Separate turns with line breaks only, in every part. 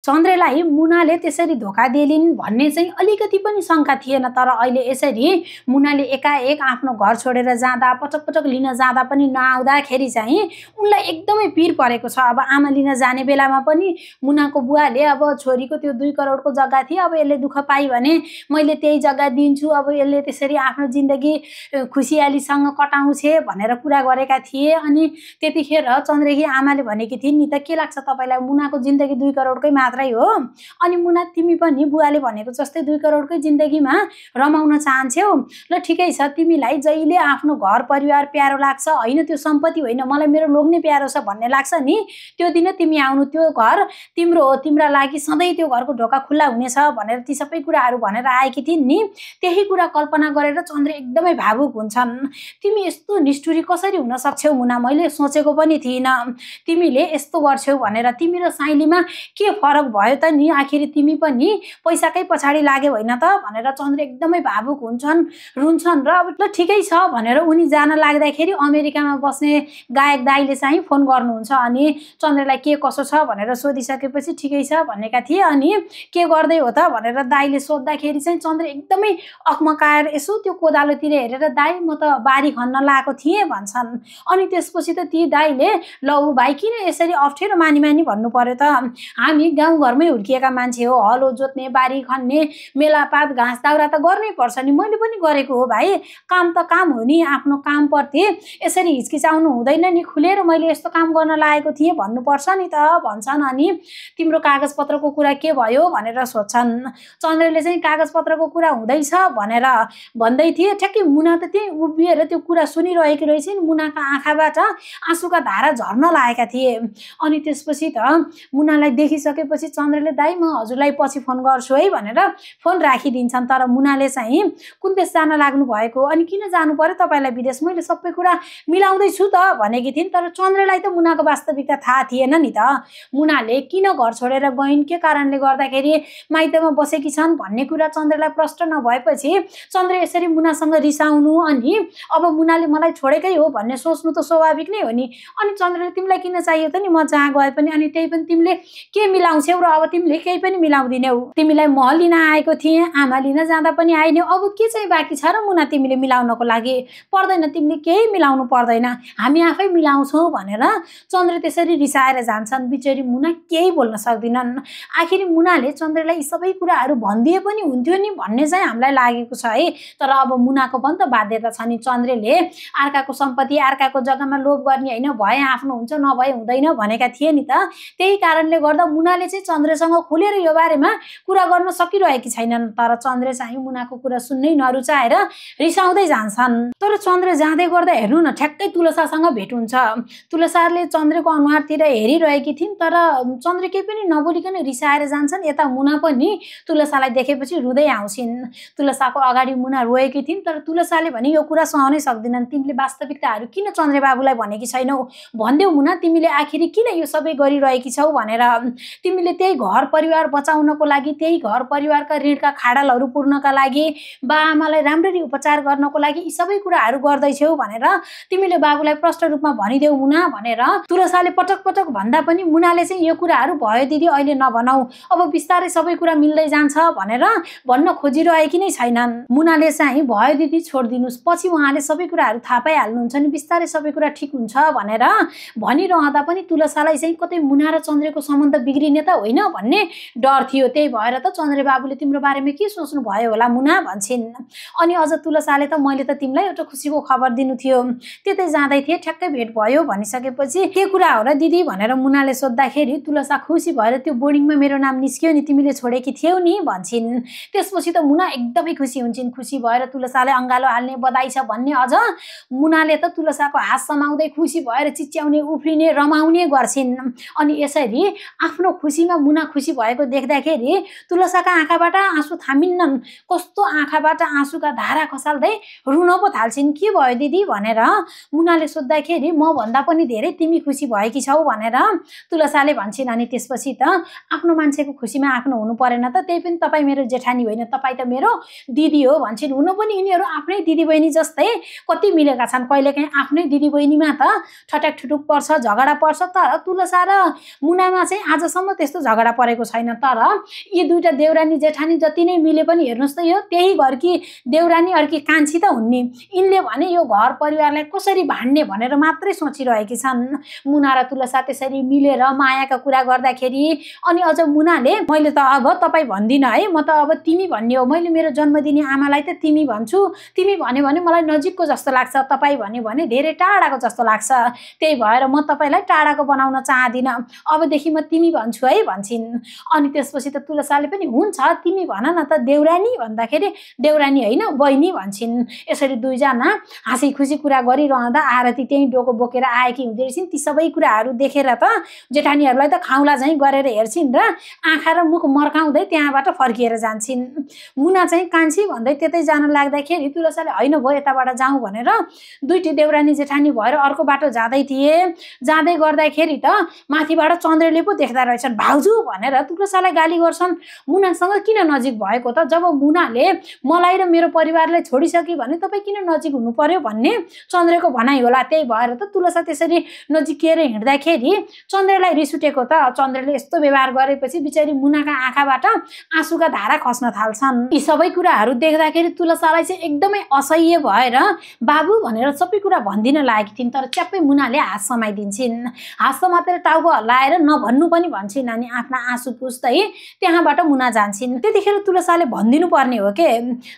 चन्द्रेलाई मुनाले त्यसरी धोका दिलिन् भन्ने चाहिँ अलिकति पनि शङ्का थिएन। तर अहिले यसरी मुनाले एकाएक आफ्नो घर छोडेर जाँदा, पटक पटक लिन जाँदा पनि नआउँदाखेरि चाहिँ उनलाई एकदमै पिर परेको छ। अब आमा लिन जाने बेलामा पनि मुनाको बुवाले अब छोरीको त्यो 2 करोडको जग्गा थियो, अब यसले दुःख पाइ भने मैले त्यही जग्गा दिन्छु, अब यसले त्यसरी आफ्नो जिन्दगी खुसियालीसँग कटाउँछे भनेर कुरा गरेका थिए। अनि त्यतिखेर चन्द्रेकी आमाले भनेकी थिइन् नि त, के लाग्छ तपाईँलाई, मुनाको जिन्दगी 2 करोडकै मात्रै हो, अनि मुना तिमी पनि बुवाले भनेको जस्तै 2 करोडकै जिन्दगीमा रमाउन चाहन्छौ, ल ठिकै छ, तिमीलाई जहिले आफ्नो घर परिवार प्यारो लाग्छ, होइन त्यो सम्पत्ति होइन, मलाई मेरो लोग नै प्यारो छ भन्ने लाग्छ नि, त्यो दिन तिमी आउनु, त्यो घर तिम्रो हो, तिम्रा लागि सधैँ त्यो घरको ढोका खुल्ला हुनेछ भनेर ती सबै कुराहरू भनेर आएकी थिइन् नि। त्यही कुरा कल्पना गरेर चन्द्र एकदमै भावुक हुन्छन्। तिमी यस्तो निष्ठुरी कसरी हुन सक्छौ मुना, मैले सोचेको पनि थिइनँ तिमीले यस्तो गर्छौ भनेर, तिमी र साइलीमा के फरक भयो त नि, आखिर तिमी पनि पैसाकै पछाडि लाग्यो होइन त भनेर चन्द्र एकदमै भावुक हुन्छन्, रुन्छन्। र अब ल ठिकै छ भनेर उनी जान लाग्दाखेरि अमेरिकामा बस्ने गायक दाइले चाहिँ फोन गर्नुहुन्छ। अनि चन्द्रलाई के कसो छ भनेर सोधिसकेपछि ठिकै छ भनेका थिए। अनि के गर्दै हो त भनेर दाइले सोद्धाखेरि चाहिँ चन्द्र एकदमै अकमकाएर यसो त्यो कोदालोतिर हेरेर दाइ म त बारी खन्न लागेको थिएँ भन्छन्। अनि त्यसपछि त ती दाइले ल ऊ भाइ किन यसरी अप्ठ्यारो मानी मानी भन्नु पर्यो त, हामी गाउँघरमै हुर्किएका मान्छे हो, हलो जोत्ने, बारी खन्ने, मेलापात, घाँस दाउरा त गर्नै पर्छ नि, मैले पनि गरेको हो भाइ, काम त काम हो नि, आफ्नो कामप्रति यसरी हिचकिचाउनु हुँदैन नि, खुलेर मैले यस्तो काम गर्न लागेको थिएँ भन्नुपर्छ नि त भन्छन्। अनि तिम्रो कागजपत्रको कुरा के भयो भनेर सोध्छन्। चन्द्रले चाहिँ कागजपत्रको कुरा हुँदैछ भनेर भन्दै थिए, ठ्याक्कै मुना त त्यही उभिएर त्यो कुरा सुनिरहेकी रहेछन्। मुनाका आँखाबाट आँसुका धारा झर्न लागेका थिए। अनि त्यसपछि त मुनालाई देखिसकेपछि चन्द्रले दाइ म हजुरलाई पछि फोन गर्छु है भनेर फोन राखिदिन्छन्। तर मुनाले चाहिँ कुन देश जान लाग्नु भएको, अनि किन जानु पर्यो तपाईँलाई विदेश, मैले सबै कुरा मिलाउँदैछु त भनेकी थिइन्। तर चन्द्रलाई त मुनाको वास्तविकता थाहा थिएन नि त, मुनाले किन घर छोडेर गइन्, के कारणले गर्दाखेरि माइतमा बसेकी छन् भन्ने कुरा चन्द्रलाई प्रश्न नभएपछि चन्द्र यसरी मुनासँग रिसाउनु, अनि अब मुनाले मलाई छोडेकै हो भन्ने सोच्नु त स्वाभाविक नै हो नि। अनि चन्द्रले तिमीलाई किन चाहियो त नि, म जहाँ गए पनि, अनि त्यही पनि तिमीले के मिलाउँछौ र अब तिमीले केही पनि मिलाउँदिनौ, तिमीलाई म लिन आएको थिएँ, आमा लिन जाँदा पनि आइनौ, अब के चाहिँ बाँकी छ र मुना तिमीले मिलाउनको लागि, पर्दैन, तिमीले केही मिलाउनु पर्दैन, हामी आफै मिलाउँछौँ भनेर चन्द्र त्यसरी रिसाएर जान्छन्। बिचरी मुना केही बोल्न सक्दिनन्। आखिर मुनाले चन्द्रलाई यी सबै कुराहरू भनिदिए पनि हुन्थ्यो नि भन्ने चाहिँ हामीलाई लागेको छ है। तर अब मुनाको पनि त बाध्यता छ नि, चन्द्रले अर्काको सम्पत्ति अर्काको जग्गामा लोभ गर्ने होइन, भए आफ्नो हुन्छ नभए हुँदैन भनेका थिए नि त। त्यही कारणले गर्दा मुनाले चाहिँ चन्द्रसँग खुलेर यो बारेमा कुरा गर्न सकिरहेकी छैनन्। तर चन्द्र चाहिँ मुनाको कुरा सुन्नै नरुचाएर रिसाउँदै जान्छन्। तर चन्द्र जाँदै गर्दा हेर्नु न, ठ्याक्कै तुलसासँग भेट हुन्छ। तुलसाले चन्द्रको अनुहारतिर हेरिरहेकी थिइन्, तर चन्द्र केही पनि नबोलिकन रिसाएर जान्छन्। यता मुना पनि तुलसालाई देखेपछि रुँदै आउँछिन्। तुलसाको अगाडि मुना रोएकी थिइन्, तर तुलसाले भने यो कुरा सहनै सक्दिनन्, तिमीले वास्तविकताहरू किन चन्द्र बाबुलाई भनेकी छैनौ, भन्देऊ मुना तिमीले आखिर किन यो सबै गरिरहेकी छौ भनेर, तिमीले त्यही घर परिवार बचाउनको लागि, त्यही घर परिवारका ऋणका खाडलहरू पुर्नका लागि, बाआमालाई राम्ररी उपचार गर्नको लागि यी सबै कुराहरू गर्दैछौ भनेर तिमीले बाबुलाई प्रष्ट रूपमा भनिदेऊ मुना भनेर तुलसाले पटक पटक भन्दा पनि मुनाले चाहिँ यो कुराहरू भयो दिदी अहिले नभनौ, अब बिस्तारै सबै कुरा मिल्दै जान्छ भनेर भन्न खोजिरहेकी नै छैनन्। मुनाले चाहिँ भयो दिदी छोडिदिनुस्, पछि उहाँले सबै कुराहरू थाहा पाइहाल्नुहुन्छ नि, बिस्तारै सबै कुरा ठिक हुन्छ भनेर भनिरहँदा पनि तुलसालाई चाहिँ कतै मुना र चन्द्रको सम्बन्ध बिग्रिने त होइन भन्ने डर थियो। त्यही भएर त चन्द्र बाबुले तिम्रो बारेमा के सोच्नु भयो होला मुना भन्छन्। अनि अझ तुलसाले त मैले त तिमीलाई एउटा खुसीको खबर दिनु थियो, त्यतै जाँदै थिए, ठ्याक्कै भेट भयो भनिसकेपछि के कुरा हो र दिदी भनेर मुनाले सोद्धाखेरि तुलसा खुसी भएर त्यो बोर्डिङमा मेरो नाम निस्क्यो नि, तिमीले छोडेकी थियौ नि भन्छन्। त्यसपछि त मुना एकदमै खुसी हुन्छन्। खुसी भएर तुलसाले अङ्गालो हाल्ने, बधाई छ भन्ने, अझ मुनाले त तुलसाको हात समाउँदै खुसी भएर चिच्याउने, उफ्रिने, रमाउने गर्छिन्। अनि यसरी आफ्नो खुसीमा मुना खुसी भएको देख्दाखेरि तुलसाका आँखाबाट आँसु थामिन्नन्। कस्तो आँखाबाट आँसुका धारा खसाल्दै रुन पो थाल्छिन्। के भयो दिदी भनेर मुनाले सोद्धाखेरि म भन्दा पनि धेरै तिमी खुसी भएकी छौ भनेर तुलसाले भन्छन्। अनि त्यसपछि त आफ्नो मान्छेको खुसीमा आफ्नो हुनु परेन त, त्यही पनि तपाईँ मेरो जेठानी होइन, तपाईँ त मेरो दिदी हो भन्छन्। हुन पनि यिनीहरू आफ्नै दिदीबहिनी जस्तै कति मिलेका छन्, कहिलेकाहीँ आफ्नै दिदीबहिनीमा त ठट्याक ठुटुक पर्छ, झगडा पर्छ। तर तुलसा र मुनामा चाहिँ आजसम्म त्यस्तो त्यस्तो झगडा परेको छैन। तर यी दुईटा देउरानी जेठानी जति नै मिले पनि हेर्नुहोस् त यो त्यही घरकी देउरानी अर्की कान्छी त हुन् नि। यिनले भने यो घर परिवारलाई कसरी भाड्ने भनेर मात्रै सोचिरहेकी छन्। मुना र तुलसा त्यसरी मिलेर मायाका कुरा गर्दाखेरि अनि अझ मुनाले मैले त अब तपाईँ भन्दिनँ है, म त अब तिमी भन्ने हो, मैले मेरो जन्मदिने आमालाई त तिमी भन्छु, तिमी भन्यो भने मलाई नजिकको जस्तो लाग्छ, तपाईँ भन्यो भने धेरै टाढाको जस्तो लाग्छ, त्यही भएर म तपाईँलाई टाढाको बनाउन चाहदिनँ, अबदेखि म तिमी भन्छु है भन्छन्। अनि त्यसपछि त तुलसाले पनि हुन्छ तिमी भन न त देउरानी भन्दाखेरि देउरानी होइन बहिनी भन्छन्। यसरी दुईजना हाँसी खुसी कुरा गरिरहँदा आरती त्यही डोको बोकेर आएकी हुँदै रहेछन्। ती सबै कुराहरू देखेर त जेठानीहरूलाई त खाउला झैँ गरेर हेर्छिन् र आँखा र मुख मर्काउँदै त्यहाँबाट फर्किएर जान्छन्। मुना चाहिँ कान्छी भन्दै त्यतै जान लाग्दाखेरि तुलसाले होइन भयो यताबाट जाउँ भनेर दुईटी देउरानी जेठानी भएर अर्को बाटो जाँदै थिए। जाँदै गर्दाखेरि त माथिबाट चन्द्रले पो देख्दा रहेछन्। भाउजू भनेर तुलसालाई गाली गर्छन्। मुनासँग किन नजिक भएको त, जब मुनाले मलाई र मेरो परिवारलाई छोडिसके भने तपाईँ किन नजिक हुनु पर्यो भन्ने चन्द्रको भनाइ होला। त्यही भएर त तुलसा त्यसरी नजिकिएर हिँड्दाखेरि चन्द्रलाई रिस उठेको त। चन्द्रले यस्तो व्यवहार गरेपछि बिचारी मुनाका आँखाबाट आँसुका धारा खस्न थाल्छन्। यी सबै कुराहरू देख्दाखेरि तुलसालाई चाहिँ एकदमै असह्य भएर बाबु भनेर सबै कुरा भन्दिन लागेकी थिइन्। तर च्याप्पै मुनाले हात समाइदिन्छन्। हात समातेर टाउको हल्लाएर नभन्नु पनि भन्छन् अनि आफ्ना आँसु पुस्दै त्यहाँबाट मुना जान्छन्। त्यतिखेर तुलसाले भनिदिनु पर्ने हो के,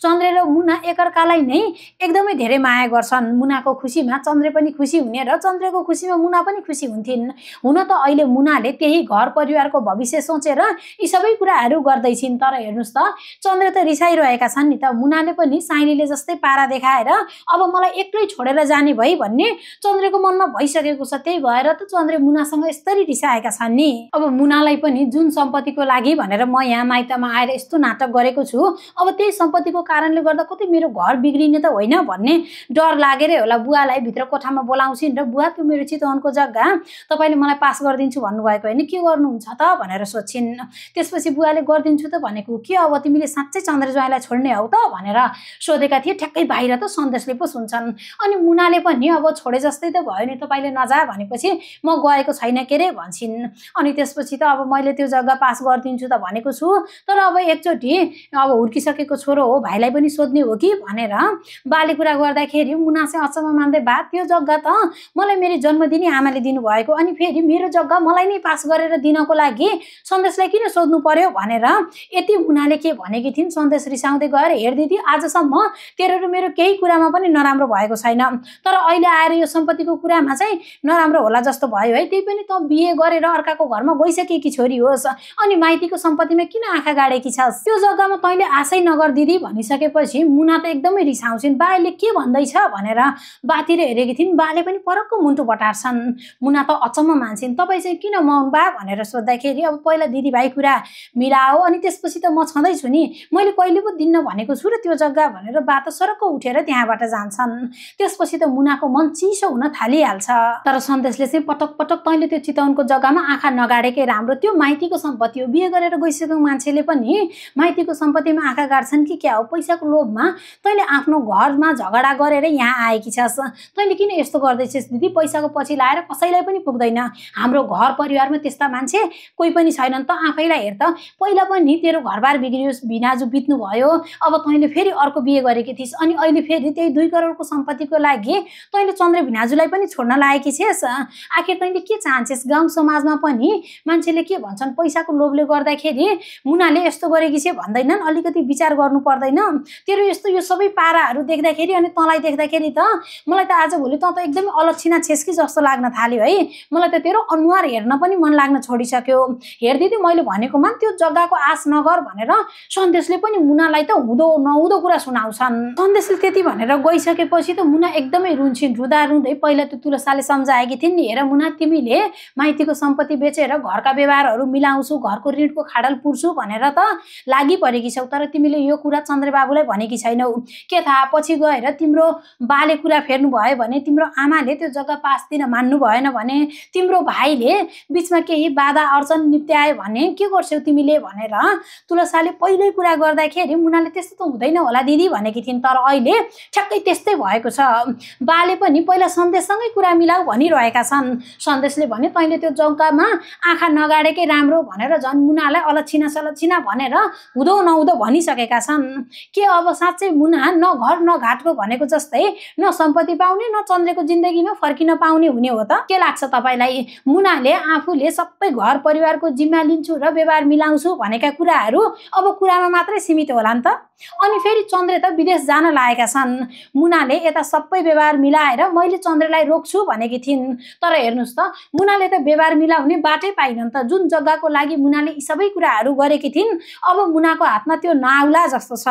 चन्द्र र मुना एकअर्कालाई नै एकदमै धेरै माया गर्छन्। मुनाको खुसीमा चन्द्र पनि खुसी हुने र चन्द्रको खुसीमा मुना पनि खुसी हुन्थिन्। हुन त अहिले मुनाले त्यही घर परिवारको भविष्य सोचेर यी सबै कुराहरू गर्दैछिन्। तर हेर्नुहोस् त चन्द्र त रिसाइरहेका छन् नि त। मुनाले पनि साइलीले जस्तै पारा देखाएर अब मलाई एक्लै छोडेर जाने भई भन्ने चन्द्रको मनमा भइसकेको छ। त्यही भएर त चन्द्र मुनासँग यसरी रिसाएका छन् नि। अब मुनालाई पनि जुन सम्पत्तिको लागि भनेर म यहाँ माइतमा आएर यस्तो नाटक गरेको छु, अब त्यही सम्पत्तिको कारणले गर्दा कतै मेरो घर बिग्रिने त होइन भन्ने डर लागेरै होला बुवालाई भित्र कोठामा बोलाउँछिन् र बुवा त्यो मेरो चितवनको जग्गा तपाईँले मलाई पास गरिदिन्छु भन्नुभएको होइन, के गर्नुहुन्छ त भनेर सोध्छिन्। त्यसपछि बुवाले गरिदिन्छु त भनेको के, अब तिमीले साँच्चै चन्द्र ज्वाइँलाई छोड्ने हौ त भनेर सोधेका थिए। ठ्याक्कै बाहिर त सन्देशले पो सुन्छन्। अनि मुनाले पनि अब छोडे जस्तै त भयो नि, तपाईँले नजा भनेपछि म गएको छैन के रे भन्छन्। अनि त्यसपछि त अब मैले त्यो जग्गा पास गरिदिन्छु त भनेको छु, तर अब एकचोटि अब हुर्किसकेको छोरो हो भाइलाई पनि सोध्ने हो कि भनेर बाले कुरा गर्दाखेरि मुना चाहिँ अचम्म मान्दै बा त्यो जग्गा त मलाई मेरो जन्मदिने आमाले दिनुभएको, अनि फेरि मेरो जग्गा मलाई नै पास गरेर दिनको लागि सन्देशलाई किन सोध्नु पर्यो भनेर यति मुनाले के भनेकी थिइन्। सन्देश रिसाउँदै गएर हेर दिदी आजसम्म तेरो र मेरो केही कुरामा पनि नराम्रो भएको छैन, तर अहिले आएर यो सम्पत्तिको कुरामा चाहिँ नराम्रो होला जस्तो भयो है। त्यही पनि त बिहे गरेर अर्काको घरमा गइसकेकी छोरी होस्, अनि माइतीको सम्पत्तिमा किन आँखा गाडेकी छस्, त्यो जग्गामा तैँले आशै नगर दिदी भनिसकेपछि मुना त एकदमै रिसाउँछिन्। बाले के भन्दैछ भनेर बातिर हेरेकी थिइन्। बाले पनि परक्क मुन्टु बटार्छन्। मुना त अचम्म मान्छन्। तपाईँ चाहिँ किन मौन बा भनेर सोद्धाखेरि अब पहिला दिदीभाइ कुरा मिलाओ अनि त्यसपछि त म छँदैछु नि, मैले कहिले पो दिन्न भनेको छु र त्यो जग्गा भनेर बा त सरक्क उठेर त्यहाँबाट जान्छन्। त्यसपछि त मुनाको मन चिसो हुन थालिहाल्छ। तर सन्देशले चाहिँ पटक पटक तैँले त्यो चितवनको जग्गामा आँखा नगाडेकै राम्रो, त्यो माइतीको सम्पत्ति हो, बिहे गरेर गइसकेको मान्छेले पनि माइतीको सम्पत्तिमा आँखा गाड्छन् कि क्या हो। पैसाको लोभमा तैँले आफ्नो घरमा झगडा गरेर यहाँ आएकी छस्, तैँले किन यस्तो गर्दैछस् दिदी, पैसाको पछि लाएर कसैलाई पनि पुग्दैन। हाम्रो घर परिवारमा त्यस्ता मान्छे कोही पनि छैनन्। त आफैलाई हेर त, पहिला पनि तेरो घरबार बिग्रियोस् भिनाजु बित्नु भयो, अब तैँले फेरि अर्को बिहे गरेकी थिइस्, अनि अहिले फेरि त्यही 2 करोडको सम्पत्तिको लागि तैँले चन्द्र भिनाजुलाई पनि छोड्न लागेकी छेस्। आखिर तैँले के चाहन्छेस्? गाउँ समाजमा पनि मान्छेले के भन्छन्, पैसाको लोभले गर्दाखेरि मुनाले यस्तो गरेकी छे भन्दैनन्, अलिकति विचार गर्नु पर्दैन? तेरो यस्तो यो सबै पाराहरू देख्दाखेरि अनि तँलाई देख्दाखेरि त मलाई त आजभोलि त एकदमै अलक्षिणा छेस् कि जस्तो लाग्न थाल्यो है। मलाई त तेरो अनुहार हेर्न पनि मन लाग्न छोडिसक्यो। हेर दिदी मैले भनेको मान, त्यो जग्गाको आश नगर भनेर सन्देशले पनि मुनालाई त हुँदो नहुँदो कुरा सुनाउँछन्। सन्देशले त्यति भनेर गइसकेपछि त मुना एकदमै रुन्छिन्। रुँदा रुँदै पहिला त तुलसाले सम्झाएकी थिइन् नि, हेर मुना तिमीले माइतीको सम्पत्ति बेचेर घरका व्यवहारहरू मिलाउँछु, घरको ऋणको खाडल पुर्छु भनेर त लागि परेकी छौ, तर तिमीले यो कुरा चन्द्रबाबुलाई भनेकी छैनौ। के थाहा पछि गएर तिम्रो बाले कुरा फेर्नु भयो भने, तिम्रो आमाले त्यो जग्गा पास दिन मान्नु भएन भने, तिम्रो भाइले बिचमा केही बाधा अर्चन निप्ट्यायो भने के गर्छौ तिमीले भनेर तुलसाले पहिल्यै कुरा गर्दाखेरि मुनाले त्यस्तो त हुँदैन होला दिदी भनेकी थिइन्। तर अहिले ठ्याक्कै त्यस्तै भएको छ। बाले पनि पहिला सन्देशसँगै कुरा मिलाऊ भनिरहेका छन्। सन्देशले भने तैँले त्यो जग्गामा आँखा नगाडेकै राम्रो भनेर झन् मुनालाई अलक्षिना सलक्षिना भनेर हुँदो नहुँदो भनिसकेका छन्। के अब साँच्चै मुना न घर न घाटको भनेको जस्तै न सम्पत्ति पाउने न चन्द्रेको जिन्दगीमा फर्किन पाउने हुने हो त? के लाग्छ तपाईलाई? मुनाले आफूले सबै घर परिवारको जिम्मा लिन्छु र व्यवहार मिलाउँछु भनेका कुराहरू अब कुरामा मात्रै सीमित होला नि त? अनि फेरि चन्द्रे त विदेश जान लागेका छन्। मुनाले यता सबै व्यवहार मिलाएर मैले चन्द्रेलाई रोक्छु भनेकी थिइन्, तर हेर्नुस् त मुनाले त व्यवहार मिलाउने बाटै पाइनन् त। जुन जग्गाको लागि मुनाले यी सबै कुराहरू गरेकी थिइन् अब मुनाको हातमा त्यो नआउला जस्तो छ।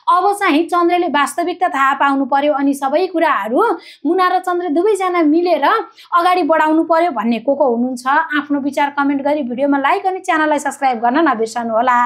अब चाहिँ चन्द्रले वास्तविकता थाहा पाउनु पर्यो अनि सबै कुराहरू मुना र चन्द्र दुवैजना मिलेर अगाडि बढाउनु पर्यो भन्ने को हुनुहुन्छ? आफ्नो विचार कमेन्ट गरी भिडियोमा लाइक अनि च्यानललाई सब्स्क्राइब गर्न नबिर्सनु होला।